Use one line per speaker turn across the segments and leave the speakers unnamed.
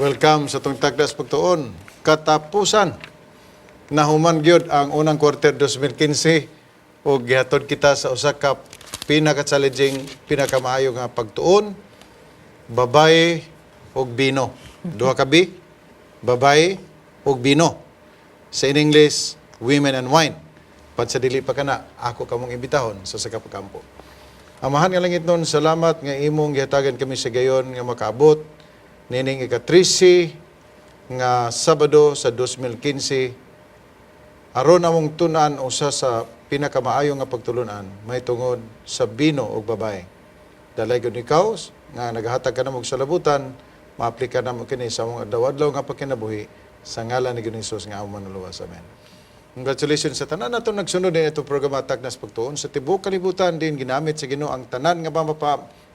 Welcome sa atong Taknas Pagtuon. Katapusan, nahuman gyud ang unang quarter 2015 ug gihatod kita sa usa ka pinaka-challenging, pinakamaayo nga pagtuon, babae ug bino. Duha ka B, babae ug bino. Sa in English, women and wine. Pat sa dili pa kana, ako kamong imbitahon sa sa pagkampo. Amahan nga langit nun, salamat nga imong gihatagan kami sa gayon nga makaabot nining ika-13 nga Sabado sa 2015 aron among tun-an usa sa pinakamaayo nga pagtulunan may tungod sa bino ug babae. Dalaygon ikaw nga nagahatag ka namo og salabutan, maaplika namo kini sa among adlaw-adlaw nga pagkinabuhi sa ngalan ni Ginoong Hesus nga among manluluwas. Amen. Congratulations sa tanan nato nagsunod din itong programa Taknas Pagtuon sa tibuok kalibutan din ginamit sa Ginoo ang tanan nga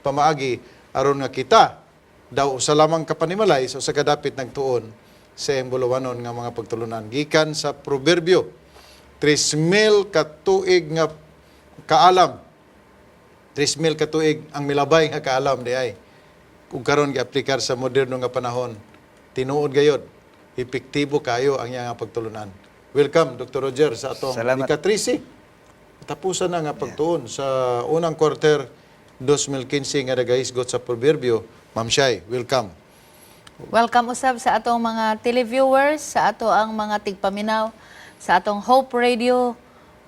pamaagi aron nga kita daw usa lamang ka panimalay sa usa ka dapit nagtuon sa iyang bulawanon nga mga pagtulunan gikan sa Proverbio, 3,000 ka tuig nga kaalam, 3,000 ka tuig ang milabay nga kaalam di ay kung karon giaplikar sa moderno nga panahon, tinuod gayod epektibo kayo ang iyang nga pagtulunan. Welcome, Dr. Roger, sa atong
Salamat.
ika-13, tapusan na nga pagtuon sa unang quarter 2015 nga nagahisgot sa Proverbio. Ma'am Shai, welcome.
Welcome usab sa atong mga televiewers, sa ato ang mga tigpaminaw, sa atong Hope Radio.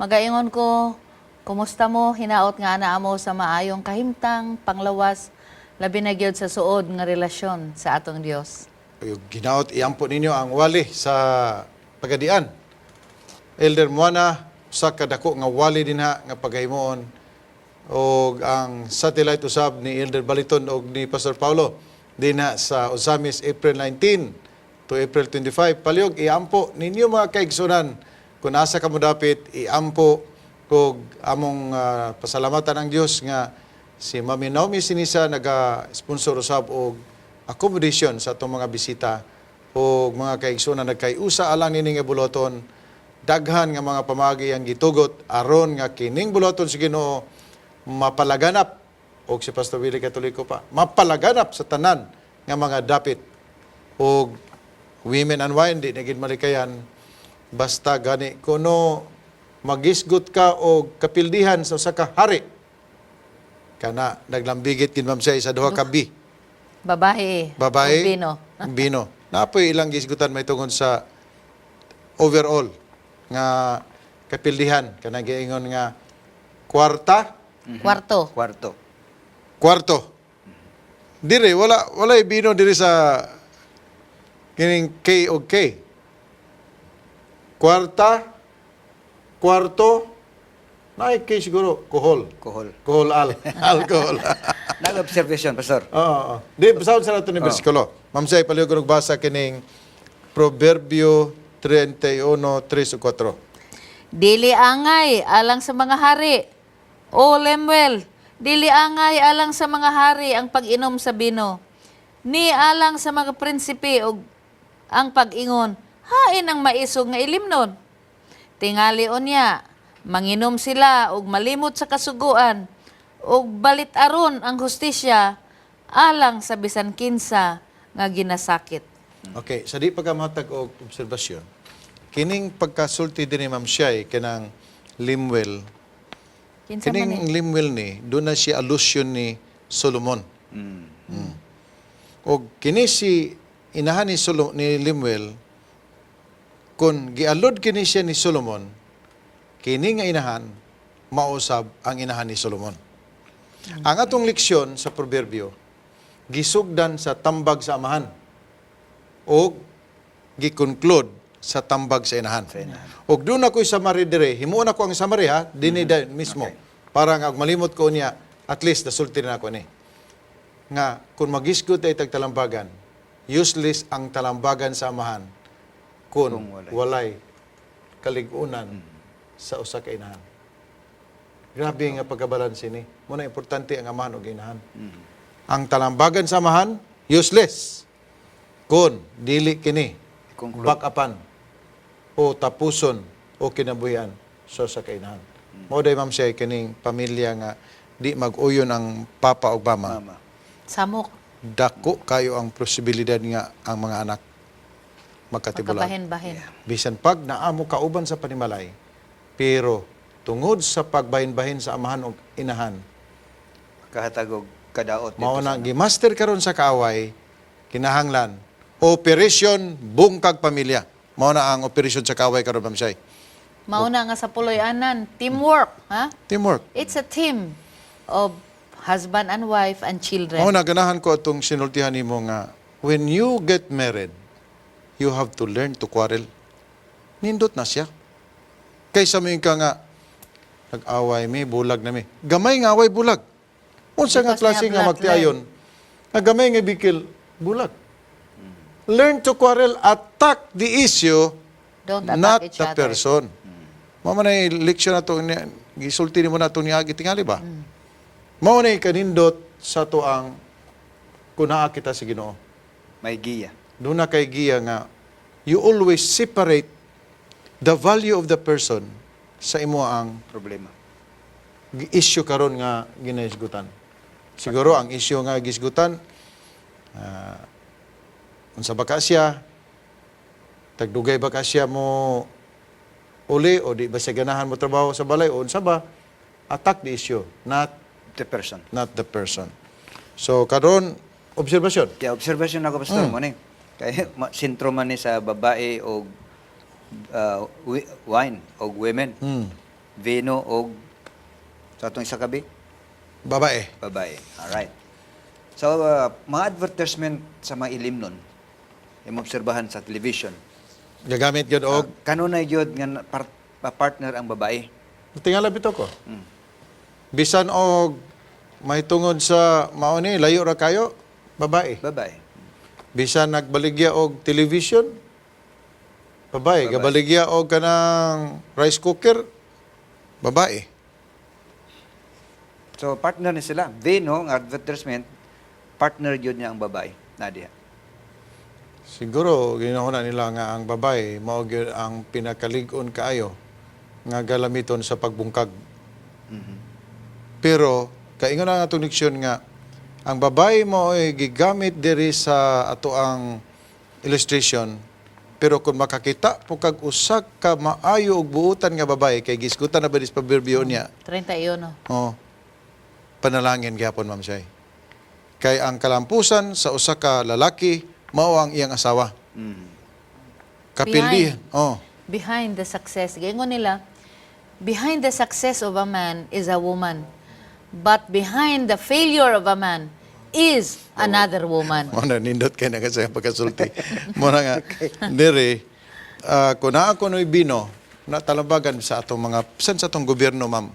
Magaingon ko, kumusta mo? Hinaot nga naa mo sa maayong kahimtang, panglawas, labi na gyud sa suod nga relasyon sa atong Dios.
Ginaot iampo ninyo ang wali sa Pagadian. Elder Moana, usa ka dako nga wali dinha nga paghimuon og ang satellite usab ni Elder Baliton og ni Pastor Paulo dinha sa Ozamis, April 19 to April 25. Palihog iampo ninyo, mga kaigsunan, kung asa ka mo dapit, iampo og among pasalamatan ang Dios nga si Mami Naomi Sinisa naga-sponsor usab og accommodation sa atong mga bisita o mga kaigsunan nagkayusa alang nining nga buloton. Daghan nga mga pamagi ang gitugot aron nga kining buloton sa Ginoo mapalaganap og si Pastor Willie Katoliko pa mapalaganap sa tanan nga mga dapit. Og women and wine, di na gid malikayan. Basta gani kuno magisgot ka og kapildihan sa usa ka hari kana naglambigit gid, ma'am, siya sa duha ka B.
Babae.
Babae,
ug bino.
Bino. Napoy ilang gisgutan may tungod sa overall nga kapildihan kanang giingon nga kwarta.
Kwarto.
Kwarto.
Kwarto. Dire wala bino dire sa kining K o K. Kwarta, kwarto, naay K siguro, kuhol.
Kohol.
Kuhol al alcohol.
Nag-observation, Pastor.
Oo. Di, basahon sa nato ni bersikulo. Ma'am Say, palihog ko nagbasa kining Proverbio 31, 3 ug 4.
Dili angay alang sa mga hari. O Lemuel, dili angay alang sa mga hari ang pag-inom sa bino. Ni alang sa mga prinsipe og ang pag-ingon, hain ang maisog nga ilimnon. Tingali unya, manginom sila og malimot sa kasuguan, og balit aron ang hustisya alang sa bisan kinsa nga ginasakit.
Okay, sa di pa ka mahatag og obserbasyon, kining pagkasulti din ni Ma'am Shai, kanang Lemuel,
Kinsa man ni?
kining Lemuel ni, doon na siya allusion ni Solomon. Og kini si inahan ni Lemuel, kung gialod kini siya ni Solomon, kini nga inahan, mausab ang inahan ni Solomon. Ang atong leksyon sa Proverbio, gisugdan sa tambag sa amahan o gi-conclude sa tambag sa inahan.
Sa inahan.
Og doon ako'y summary dire, himuon ako ang summary ha, dinhi mismo. Para nga og malimot ko niya, at least nasulti na ako ni. Nga kung magisgot ay tagtalambagan, useless ang talambagan sa amahan kung
Kung walay.
walay kaligunan sa usa ka inahan. Grabe nga pagkabalanse ni. Muna importante ang amahan ug inahan. Ang talambagan sa amahan, useless kung dili kini
Conclude.
bakapan o tapuson o kinabuhian sa usa ka inahan. Mao day, ma'am siya, kining pamilya nga di mag-uyon ang papa ug mama.
Mama.
Samok.
Dako kayo ang posibilidad nga ang mga anak magkatibulag.
Magkabahin-bahin.
Bisan pag naamo kauban sa panimalay, pero tungod sa pagbahin-bahin sa amahan o inahan,
Kahatagog kadaot dito
mao
sa
na gimaster karon sa kaaway, kinahanglan Operation Bungkag Pamilya. Mao na ang operation sa kaaway karon, Ma'am Shay.
Mauna nga sa puloy-anan, teamwork, ha?
Teamwork.
It's a team of husband and wife and children.
Mao na ganahan ko atong sinultihan nimo nga when you get married, you have to learn to quarrel. Nindot na siya. Kaysa mo ka nga nag-away mi, bulag na mi. Gamay nga away bulag. Unsa nga
Because we
klase
have
nga
not
magtiayon? Nga gamay nga bikil, bulag. Learn to quarrel, attack the issue,
Don't attack
not
each
the
other.
person. Mao man ay leksyon na to, gisulti nimo na to niagi tingali ba? Mao na kanindot sa to ang kunaa kita sa Ginoo.
May giya.
Doon na kay giya nga you always separate the value of the person sa imo ang
Problema.
Issue karon nga ginahisgutan. Siguro ang issue nga gisgutan, unsa ba ka siya, tagdugay ba ka siya mo uli o di ba siya ganahan mo trabaho sa balay o unsa ba, attack the issue, not
The person.
not the person. So karon, obserbasyon.
Kaya observation ako, Pastor, mo ni. Kay sentro man ni sa babae og wine og women. Vino og sa atong isa kabi,
Babae.
Babae. All right. So mga advertisement sa mga ilim nun, imong obserbahan sa television.
Gagamit gyud og
Kanunay gyud nga partner ang babae.
Tingala bitaw ko. Bisan og mahitungod sa mao ni layo ra kayo, babae.
Babae.
Bisan nagbaligya og television, babae.
Babae.
Gabaligya og kanang rice cooker, babae.
So partner ni sila. Vino ang advertisement, partner gyud niya ang babae. Na diha.
Siguro ginahuna nila nga ang babae mao gyud ang pinakalig-on kaayo nga galamiton sa pagbungkag. Pero kaingon ang atong leksyon nga ang babae mo ay gigamit diri sa ato ang illustration, pero kung makakita po kag usa ka maayo og buutan nga babae kay gisgutan na ba dis proverbio niya?
31.
Oh, panalangin gyapon, Ma'am Shay, kay ang kalampusan sa usa ka lalaki mao ang iyang asawa. Kapildi, oh.
Behind the success. Gaingon nila, behind the success of a man is a woman. But behind the failure of a man is another woman.
Mo na nindot kay na kasi ang pagkasulti. Mo na nga diri, kung naa ko no'y bino na talambagan sa atong mga san sa atong gobyerno, ma'am.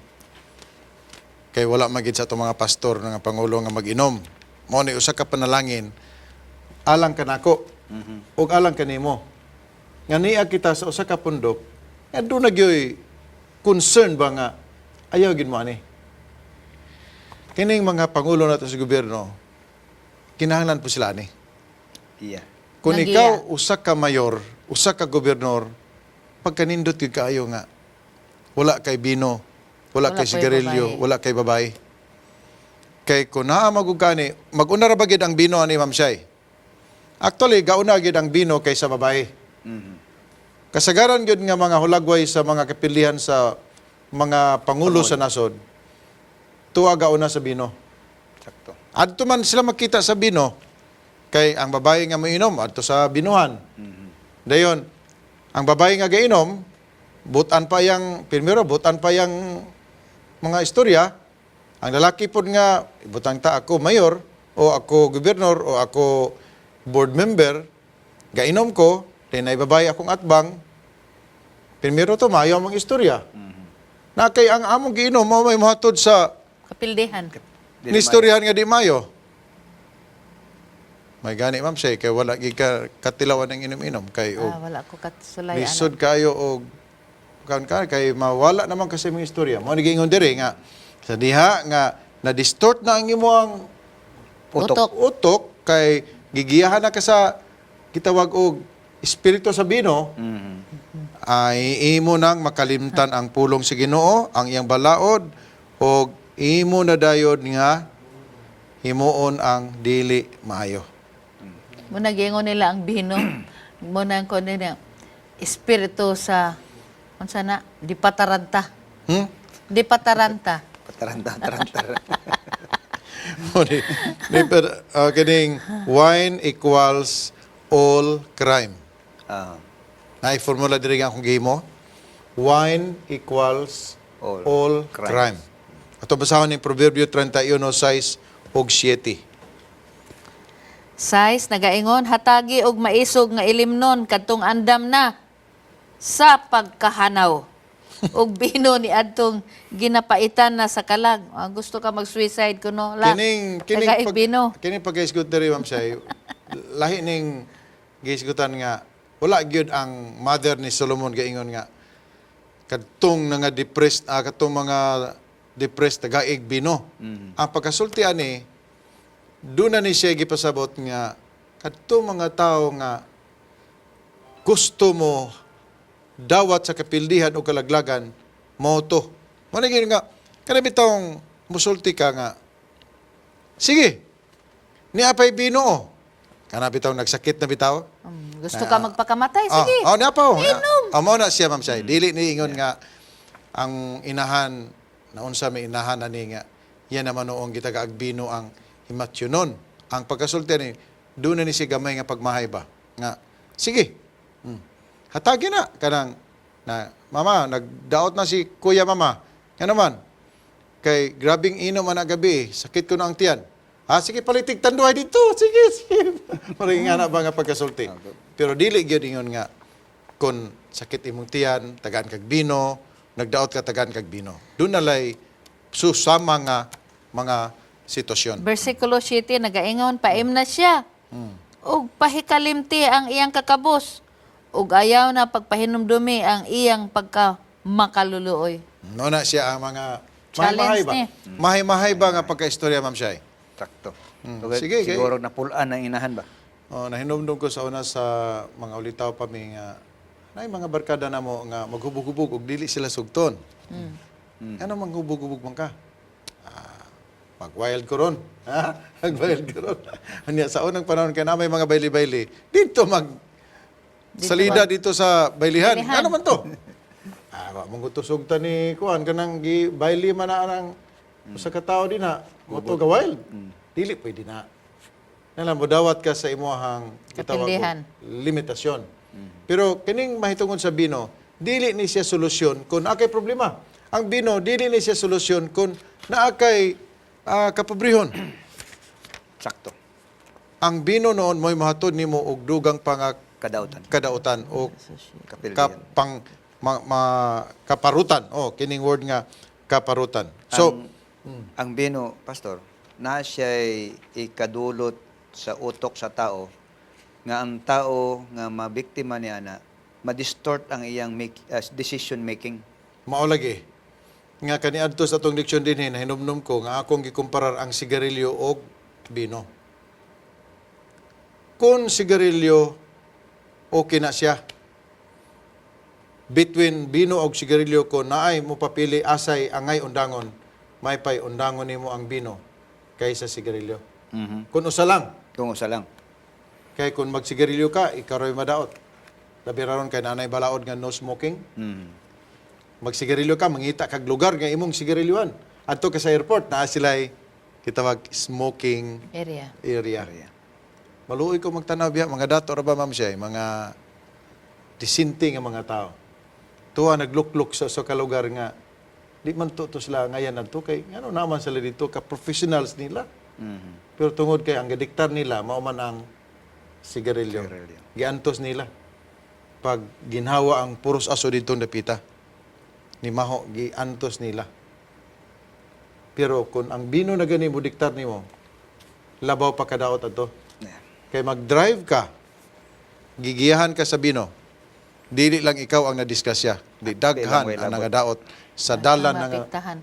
Kay wala magid sa atong mga pastor nga pangulo nga mag-inom. Mo ni usa ka panalangin alang kanako ug alang kanimo. Nga niya kita sa usa ka pundok nga doon na gyoy concern ba nga ayaw gid mo ani. Kining mga pangulo nato sa gobyerno, kinahanglan po sila ani. Kung
Nagiya.
ikaw usa ka mayor, usa ka gobernador, pagkanindot gyud kaayo nga wala kay bino, wala
Wala
kay
ko'y
sigarilyo,
babae.
Wala kay babae. Kay kung naa magugani, maguna ra ba gid ang bino ani, Ma'am Shay? Actually, gauna gid ang bino kaysa babae. Kasagaran gyud nga mga hulagway sa mga kapilihan sa mga pangulo sa nasod, tuwa gauna sa bino.
Sakto.
Adto man sila makita sa bino, kay ang babae nga moinom adto sa binuhan. Dayon, ang babae nga gainom, butan pa yang primero, butan pa yang mga istorya. Ang lalaki pod nga ibutang ta ako mayor o ako gobernador o ako board member, gainom ko, then ay babae akong atbang. Primero to maayo among istorya. Na kay ang among giinom mao may mohatod sa
Kapildihan.
Dili
ni istoryahan nga di mayo. May gani, ma'am, say kay wala gid ka katilawan ng inom-inom kay og
Ah, wala ko katsulay. Ana.
lisod kayo og kan ka kay mawala naman kasi mga istorya. Mo ni giingon diri nga sa diha nga na-distort na ang imong
Utok.
Utok.
Utok kay gigiyahan na ka sa gitawag og espiritu sa bino, ay imo nang makalimtan ang pulong sa Ginoo, ang iyang balaod, og imo na dayon nga Himuon ang dili maayo.
Muna giingon nila ang bino. Muna ko nila espiritu sa unsa na di pataranta. Di pataranta.
Pataranta, taranta.
Mo ni pero, kining wine equals all crime. Naay formula diri nga akong gihimo. Wine equals all
All
crime.
crimes.
Ato basahon ni Proverbio 31:6 ug 7.
Size nagaingon hatagi og maisog nga ilimnon kadtong andam na sa pagkahanaw. Og bino ni adtong ginapaitan na sa kalag. Ah, gusto ka mag-suicide kuno la.
Kining kining
Tagaig bino.
Kining pagkaisgot diri, Ma'am Shay, lahi ning giisgutan nga wala gyud ang mother ni Solomon gaingon nga kadtong nga depressed, kadtong mga depressed tagaig bino. Ang pagkasulti ani, doon na ni siya gipasabot nga kadtong mga tao nga gusto mo dawat sa kapildihan o kalaglagan mao to. Mo na gyud nga kana bitawng musulti ka nga sige, niapay bino oh. Kana bitaw nagsakit na bitaw.
Gusto ka magpakamatay, sige.
Oh, niapa oh.
Inom.
Oh, mao na siya, Ma'am Shay. Dili ni ingon nga ang inahan naunsa may inahan ani nga yan naman noong gitagaag bino ang himatyonon. Ang pagkasulti ni doon na ni siya gamay nga pagmahay ba nga sige. Hatagi na kanang na mama nagdaot na si kuya mama. Nga naman kay grabing inom ana gabi, sakit ko na ang tiyan. Ah, sige, palitig tanduay dito. Sige, sige. Maring nga na ba nga pagkasulti. Pero dili gyud ingon nga kung sakit imong tiyan, tagaan kag bino, nagdaot ka, tagaan kag bino. Doon nalay susama nga mga sitwasyon.
Versikulo 7 nagaingon paim na siya. Ug pahikalimti ang iyang kakabos. Ug ayaw na pagpahinumdumi ang iyang pagka makaluluoy.
No na siya ang mga
Challenge
mahay-mahay ba?
ni.
Mahay-mahay ba nga pagkaistorya, Ma'am Shai?
Sakto. So,
Sige, kay-
siguro napulaan ang inahan ba?
Oh, nahinumdum ko sa una sa mga ulitaw pa mi nga nay mga barkada na mo nga maghubog-hubog og dili sila sugton. Ano manghubog-hubog man ka? Ah, mag-wild ko ron. Ha? Mag-wild ko ron. Anya sa unang panahon kay na may mga bayli-bayli. Dito mag salida dito sa baylihan.
Baylihan.
Ano man to? Ah, wa mong sugtan ni kuan kanang gi bayli man na anang usa ka tawo din ha. Mo to ga wild. Dili pwede na. Nalang modawat ka sa imuhang gitawag og
Kapindihan.
limitasyon. Pero kining mahitungod sa bino, dili ni siya solusyon kung akay problema. Ang bino dili ni siya solusyon kung naa kay kapobrehon.
Sakto.
Ang bino noon mo'y mahatod nimo og dugang pangak
Kadautan.
kadautan o
Kapildihan.
kapang kaparutan. Oh, kining word nga kaparutan. So,
Ang bino, Pastor, na siya'y ikadulot sa utok sa tao nga ang tao nga mabiktima niya na madistort ang iyang decision making.
Mao lagi nga kaniadto sa atong leksyon dinhi nahinumdum ko nga akong gikumparar ang sigarilyo og bino. Kung sigarilyo okay na siya. Between bino og sigarilyo ko naay mo papili asay angay undangon, may pay undangon nimo ang bino kaysa sigarilyo. Kung usa lang,
Kung usa lang.
kay kung magsigarilyo ka, ikaw ra'y madaot. Labi ra ron kay nanay balaod nga no smoking. Magsigarilyo ka, mangita kag lugar nga imong sigarilyoan. Adto ka sa airport, naa sila'y kitawag smoking
Area.
area.
Area.
Maluoy ko magtanaw biya, mga dato ra ba, Ma'am Shay, mga disinti nga mga tao. Tuwa naglukluk sa ka lugar nga di man to sila ngayan adto kay ngano naman sila dito ka professionals nila. Pero tungod kay ang gadiktar nila mao man ang sigarilyo.
Sigarilyo.
Giantos nila. Pag ginhawa ang puros aso dito napita. Ni maho giantos nila. Pero kung ang bino na gani mo diktar nimo, labaw pa kadaot adto. Kay mag-drive ka, gigiyahan ka sa bino, dili lang ikaw ang nadisgrasya. Di daghan
way
ang
labot.
nangadaot sa dalan nga
Maapektahan.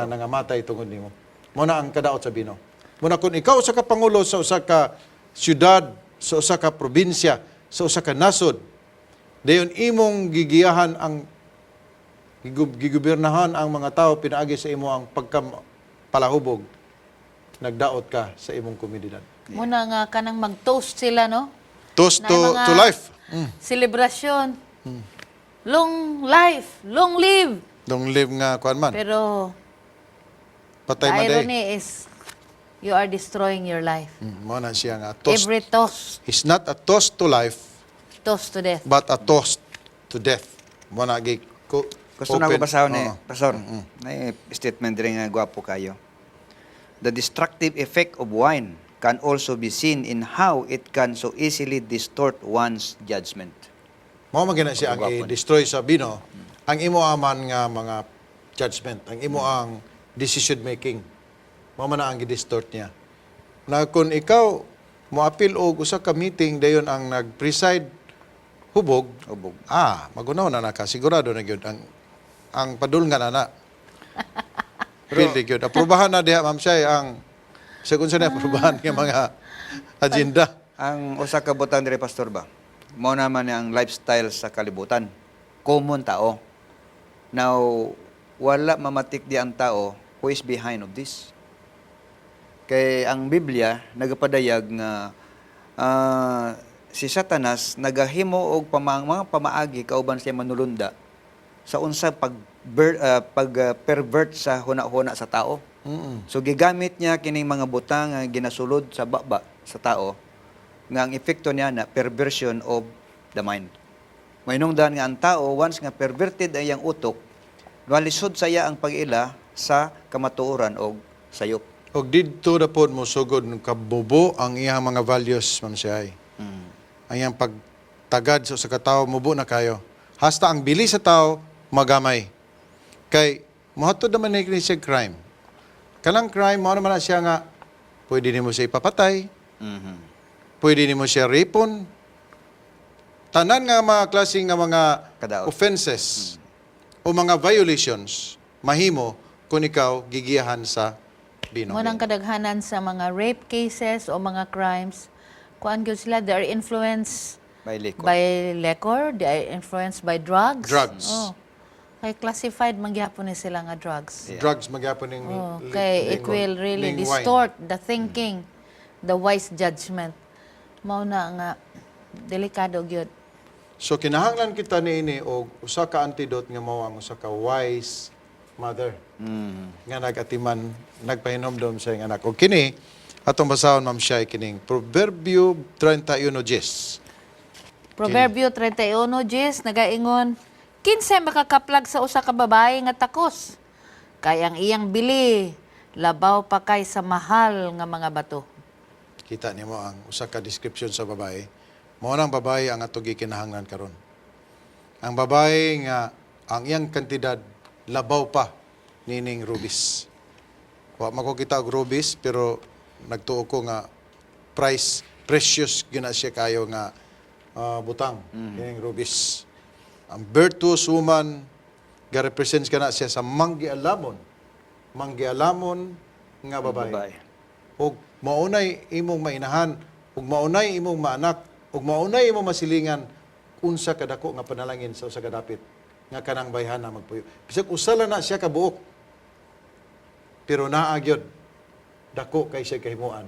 nangamatay tungod nimo. Mo na ang kadaot sa bino. Mo na kung ikaw usa ka pangulo sa usa ka syudad, sa usa ka probinsya, sa usa ka nasod, dayon imong gigiyahan ang gigubernahan ang mga tao pinaagi sa imo ang pagkapalahubog. Nagdaot ka sa imong komunidad.
Muna nga kanang mag-toast sila, no?
Toast
Na
to,
mga
to life.
selebrasyon. Long life, long live.
Long live nga kuan man.
Pero
Patay
the
man day.
irony is you are destroying your life.
Mao na siya nga toast.
Every toast,
It's not a toast to life,
toast to death.
but a toast to death. Mao na gi ko
Gusto na ko basahon ni,
Oo.
Pastor. May statement diri nga gwapo kayo. "The destructive effect of wine can also be seen in how it can so easily distort one's judgment."
Mao man gina siya ang
Gwapo ni.
i-destroy sa bino, ang imo aman nga mga judgment, ang imo ang decision making. Mao man na ang gi-distort niya. Na kung ikaw moapil og usa ka meeting, dayon ang nag-preside hubog,
Hubog.
Ah, magunaw na naka, sigurado na gyud ang padulngan na na. Pili gyud. Aprobahan na diha, Ma'am Shay, ang sa kung saan aprobahan nga mga agenda.
Ang usa ka butang diri, Pastor, ba? Mao naman ang lifestyle sa kalibutan. Common tao. Now, wala mamatik di ang tao who is behind of this. Kay ang Biblia nagapadayag nga si Satanas nagahimo og mga pamaagi kauban siya manulunda sa unsa pag pervert sa huna-huna sa tao. So gigamit niya kining mga butang nga ginasulod sa baba sa tao nga ang epekto niya na perversion of the mind. Mainungdan nga ang tao, once nga perverted ang iyang utok, malisod saya ang pag-ila sa kamatuoran og sayop.
Og didto na pod mo sugod kabubo ang iyang mga values, Ma'am Shay. Ang iyang pagtagad sa usa ka tawo mubo na kayo. Hasta ang bili sa tao magamay. Kay mohatod naman ni siya crime. Kanang crime mao naman na siya nga pwede nimo siya ipapatay, pwede nimo siya ripon. Tanan nga mga klase nga mga
Kadaot.
Offenses o mga violations mahimo kung ikaw gigiyahan sa bino.
Mo nang kadaghanan sa mga rape cases o mga crimes, kuan gyud sila, they are influenced
By liquor.
by liquor, they are influenced by drugs.
Drugs.
Oh. Kay classified man gyapon ni sila nga drugs.
Drugs magyapon ning
Oh, kay it will really
ning wine.
distort the thinking, the wise judgment. Mao na nga delikado gyud.
So kinahanglan kita niini og usa ka antidote nga mao ang usa ka wise mother nga nagatiman, nagpahinomdom sa iyang anak. Og kini atong basahon, Ma'am Shai, kining Proverbio 31:10.
Proverbio 31:10 nagaingon, "Kinsay makakaplag sa usa ka babae nga takos? Kay ang iyang bili labaw pa kay sa mahal nga mga bato."
Kita nimo ang usa ka description sa babae. Mao nang babae ang ato gikinahanglan karon. Ang babae nga ang iyang kantidad labaw pa nining rubies. Wa man ko kita og rubies, pero nagtuo ko nga price precious gyud na siya kayo nga butang kining rubies. Ang virtuous woman ga-represents kana siya sa manggialamon. Manggialamon nga babae.
Babae.
Ug maunay imong mainahan, ug maunay imong maanak, ug maunay imong masilingan unsa kadako nga panalangin sa usa ka dapit nga kanang bayhana magpuyo. Bisag usa lang na siya ka buok. Pero naa gyud dako kay siya kahimuan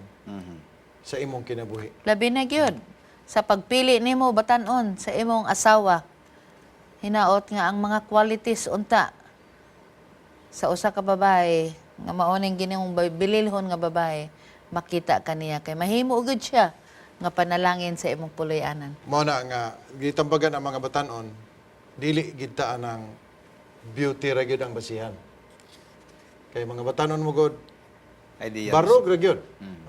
sa imong kinabuhi.
Labi na gyud sa pagpili nimo, batanon, sa imong asawa. Hinaot nga ang mga qualities unta sa usa ka babae nga mao ning ginimong bililhon nga babae makita kaniya kay mahimo gyud siya nga panalangin sa imong puloy-anan.
Mao na nga gitambagan ang mga batanon, dili gid ta ang beauty ra gyud ang basihan. Kay mga batanon mo god,
Ideals.
barog ra gyud.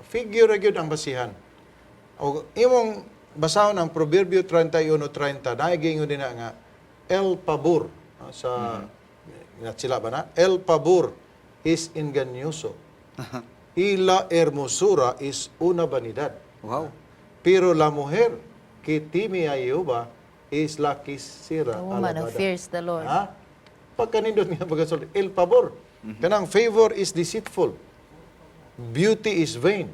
Figure ra gyud ang basihan. O imong basahon ang Proverbio 31:30, naay giingon din na nga el pabor sa mm sila ba na? El pabor es engañoso y la hermosura es una vanidad. Pero la mujer que teme a Jehová es la que será
The woman who
alabada.
fears the Lord.
Ha? Pagkanindot nga pagkasulti, el pabor. Kanang favor is deceitful. Beauty is vain.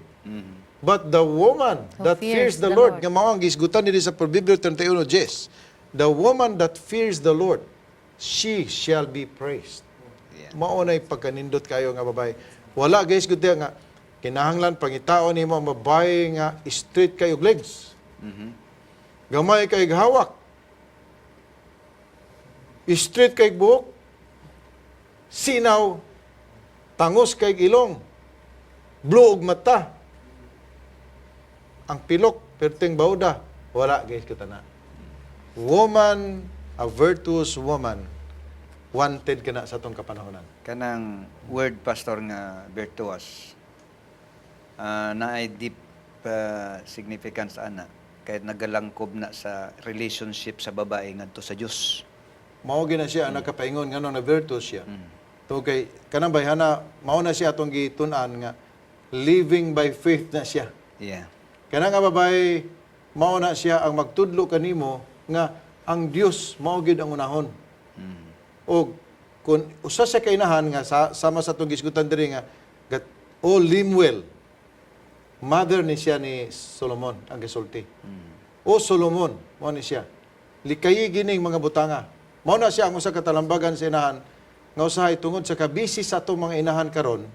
But the woman
who
that fears the Lord, nga mao ang gisgutan diri sa Proverbio 31:10, the woman that fears the Lord, she shall be praised. Mao nay pagkanindot kayo nga babae. Wala guys gud nga Kinahanglan pangitaon nimo ang babae nga straight kayo legs. Gamay kay hawak. Straight kay buhok. Sinaw. Tangos kay ilong. Blue og mata. Ang pilok, perting bawda. Wala guys kita na. Woman, a virtuous woman, wanted ka na sa atong kapanahonan.
Kanang word, Pastor, nga virtuous, naay deep significance ana kay nagalangkob na sa relationship sa babae ngadto sa Dios.
Mao gyud na siya ang nakapaingon nganong na virtuous siya. To kay kanang bayhana mao na siya atong gitun-an nga living by faith na siya. Kanang nga babae mao na siya ang magtudlo kanimo nga ang Dios mao gyud ang unahon. Og kung usa sa kainahan nga sama sa atong gisgutan diri nga gat, O Lemuel, mother ni siya ni Solomon ang gisulti. O Solomon, mao ni siya. Likayi gining mga butanga. Mao na siya ang usa ka talambagan sa inahan nga usahay tungod sa kabisi sa atong mga inahan karon,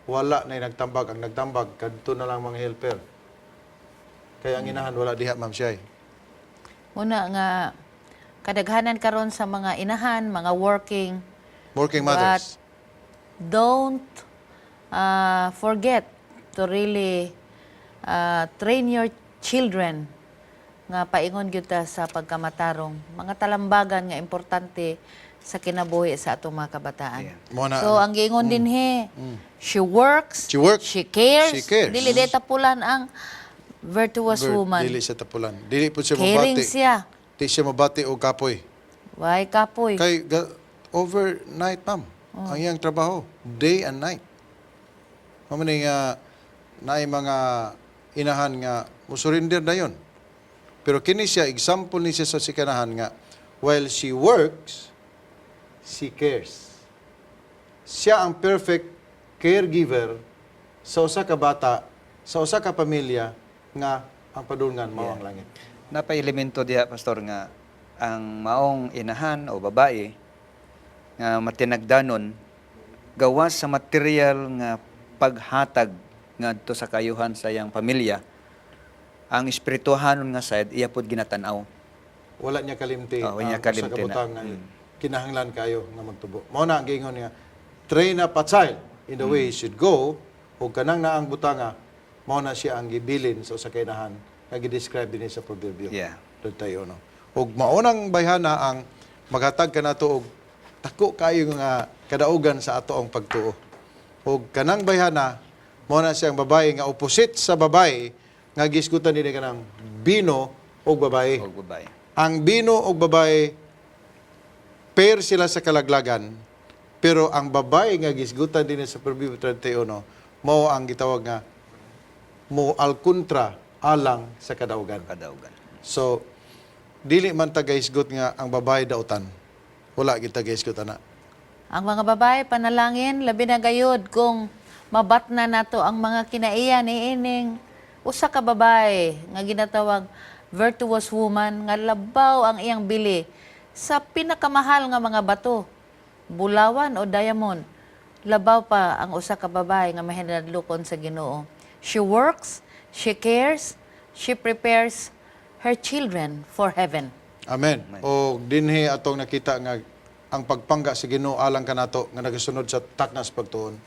wala na nagtambag. Ang nagtambag kadto na lang mga helper. Kaya ang inahan wala diha, Ma'am Shai.
Una nga kadaghanan karon sa mga inahan, mga working,
Working mothers.
Don't forget to really train your children nga paingon gyud ta sa pagkamatarong, mga talambagan nga importante sa kinabuhi sa atong mga kabataan.
Mo na-
So ang giingon dinhi, she works,
She works,
she cares,
she cares.
Dili day tapulan ang virtuous woman.
Dili siya tapulan. Dili po siya
Caring
mabati.
siya.
Di siya mabati og kapoy.
Way kapoy.
Kay overnight, ma'am. Ang iyang trabaho, day and night. Mao man nga naay mga inahan nga musurrender na yon. Pero kini siya example ni siya sa sikanahan nga while she works, she cares. Siya ang perfect caregiver sa usa ka bata, sa usa ka pamilya nga ang padulngan mao ang langit.
Napa elemento diha, Pastor, nga ang maong inahan o babae nga matinagdanon gawas sa material nga paghatag ngadto sa kayuhan sa iyang pamilya, ang espirituhanon nga side iya pod ginatan-aw.
Wala niya kalimti
Oh, wala niya
ang usa ka
kalimti na.
butang nga kinahanglan kayo nga magtubo. Mao na ang giingon niya, train up a child in the way he should go, ug kanang naang butanga mao na siya ang gibilin sa usa ka inahan nga gi-describe dinhi sa Proverbio. Doon tayo, no. Ug maunang bayhana ang maghatag kanato og dako kayo nga kadaugan sa atoong pagtuo. Ug kanang bayhana mao na siyang babae nga opposite sa babae nga gisgutan dinhi kanang bino og babae.
Og babae.
Ang bino og babae pair sila sa kalaglagan, pero ang babae nga gisgutan din sa Proverbio 31 mao ang gitawag nga mo alkontra alang sa kadaugan.
Kadaugan.
So dili man ta gahisgot nga ang babae dautan. Wala kita gahisgot ana.
Ang mga babae panalangin labi na gayud kung mabatna nato ang mga kinaiya ni ining usa ka babae nga ginatawag virtuous woman nga labaw ang iyang bili sa pinakamahal nga mga bato, bulawan o diamond. Labaw pa ang usa ka babae nga mahinadlokon sa Ginoo. She works, she cares, she prepares her children for heaven.
Amen. O dinhi atong nakita nga ang pagpangga sa Ginoo alang kanato nga nagasunod sa taknas pagtuon.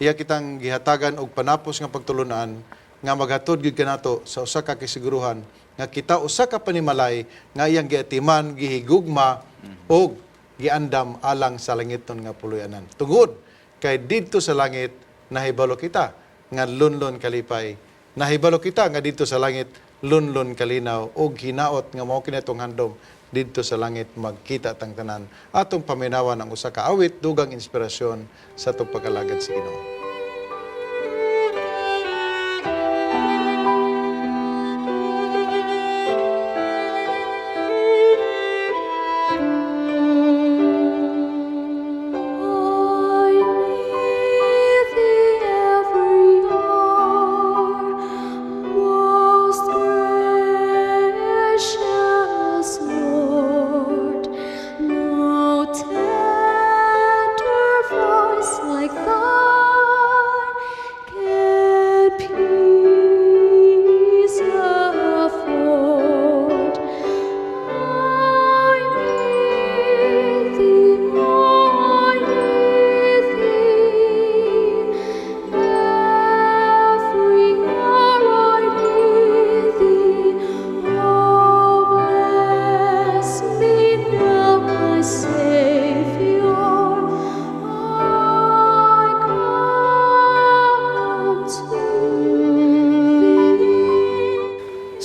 Iya kitang gihatagan og panapos nga pagtulunan nga maghatod gyud kanato sa usa ka kasiguruhan nga kita usa ka panimalay nga iyang giatiman, gihigugma og giandam alang sa langiton nga puloy-anan. Tungod kay didto sa langit nahibalo kita nga lunlon kalipay. Nahibalo kita nga didto sa langit lunlon kalinaw og hinaot nga mao kini atong handom didto sa langit magkita tang tanan. Atong paminawan ang usa ka awit dugang inspirasyon sa atong pag-alagad sa Ginoo.
I need Thee every hour, most gracious Lord. No tender voice like thine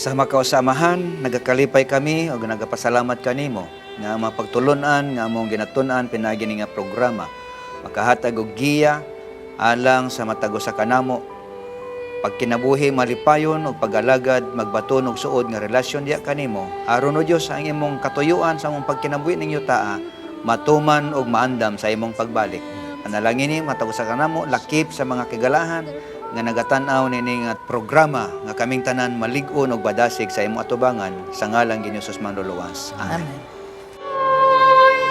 Sa makausamahan, nagakalipay kami o nagapasalamat kanimo nga ang mga pagtulunan nga among ginatun-an pinaagi ni nga programa makahatag og giya alang sa matag usa kanamo, pagkinabuhi malipayon ug pag-alagad, magbaton og suod nga relasyon diya kanimo, aron, O Dios, ang imong katuyuan sa among pagkinabuhi ning yutaa matuman ug maandam sa imong pagbalik. Panalangin ni matag usa kanamo, lakip sa mga kigalahan nga nagatan-aw nining programa, nga kaming tanan malig-on og badasig sa imong atubangan, sa ngalan ni Jesus Manluluwas. Amen.
Amen.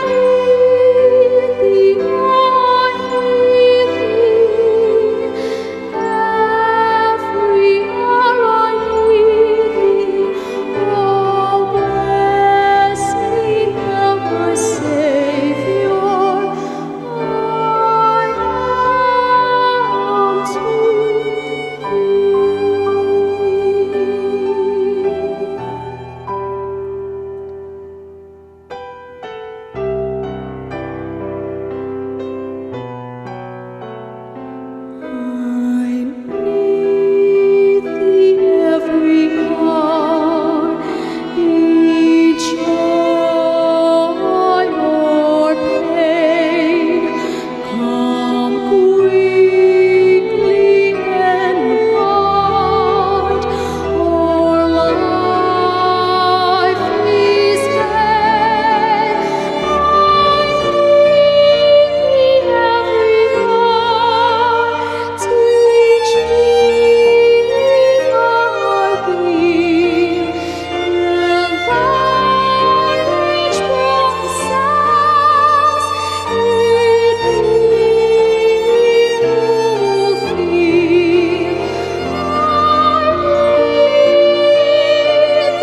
I need thee, I need thee. Every hour I need thee. Oh, bless me now, my Savior. I come to thee. I need thee every hour, in joy or pain. Come quickly and abide, or life is vain. I need thee every hour. Teach me thy will, and thy rich promises in me fulfill. I need thee, I need thee. Every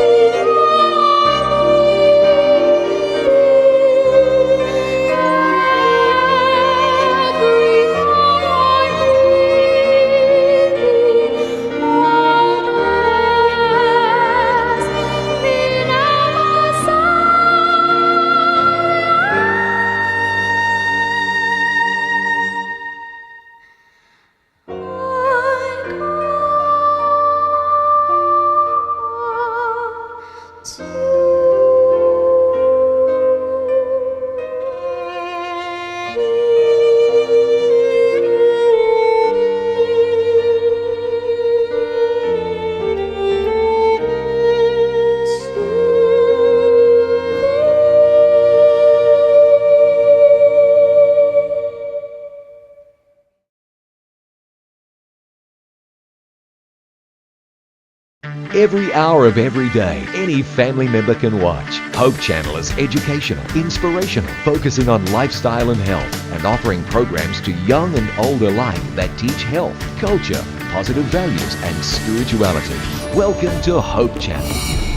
hour I need thee. Oh, bless me now, my Savior. I come to thee.
Every hour of every day, any family member can watch. Hope Channel is educational, inspirational, focusing on lifestyle and health, and offering programs to young and old alike that teach health, culture, positive values, and spirituality. Welcome to Hope Channel.